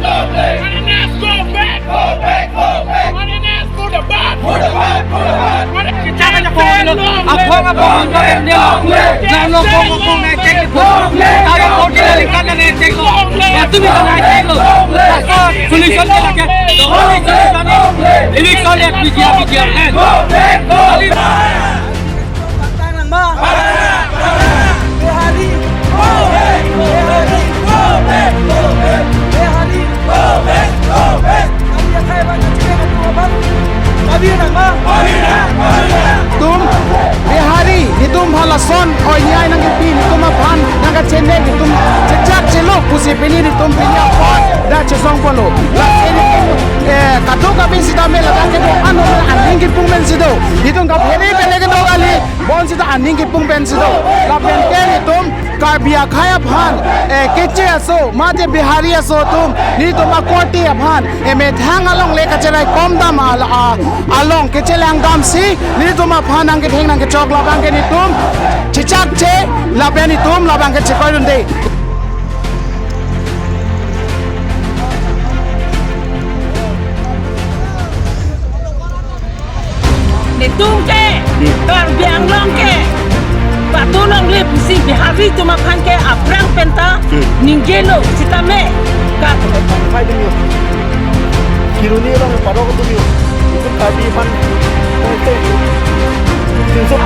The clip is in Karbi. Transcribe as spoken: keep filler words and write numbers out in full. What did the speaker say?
Mananas, go back! Go back, go back! Mananas, go the back! Go the back, go the back! Mananas, Kichaka na pon lo, aphong aphong lo, lo, lo, lo, pon, pon, na check, pon. Taro pon, na likan, na check lo. Batu bi na check lo. Basta solution ke lage. The only solution is eviction at B G R, B G R land. Bihari, Bihari, Bihari. Abi akhai abang kachingki atum aphan. Abi nang ma. Itum Bihari, itum aphan lason oinei nangkepi, itum aphan nangkachene, itum chechak chelo pusi pini itum pini apot dak chesong ponlo. Lasi itum, eh, kadokave sitame ladak kedo-an aning kipung pensi do. Itum kaphere pele kedo kali, bonsita aning kipung pensi do. Lapen ke itum Karbi akhai aphan, eh, Keche aso, mate Bihari aso atum, nelitum akorte aphan, eh, methang along le kacheraikom dam al-, a-, along kachelang damsi, nelitum aphan nangketheng nangkechok labang ke nelitum chechakche, lapen nelitum labang ke chekoidunde. Netum ke, Karbi Anglong ke, patulongle pusi Bihari atum aphan ke aphrang penta, hmm, ningjelo sitame, ka. Hai demi. Kiruni along parok demi. Itum Karbi aphan. Itum so.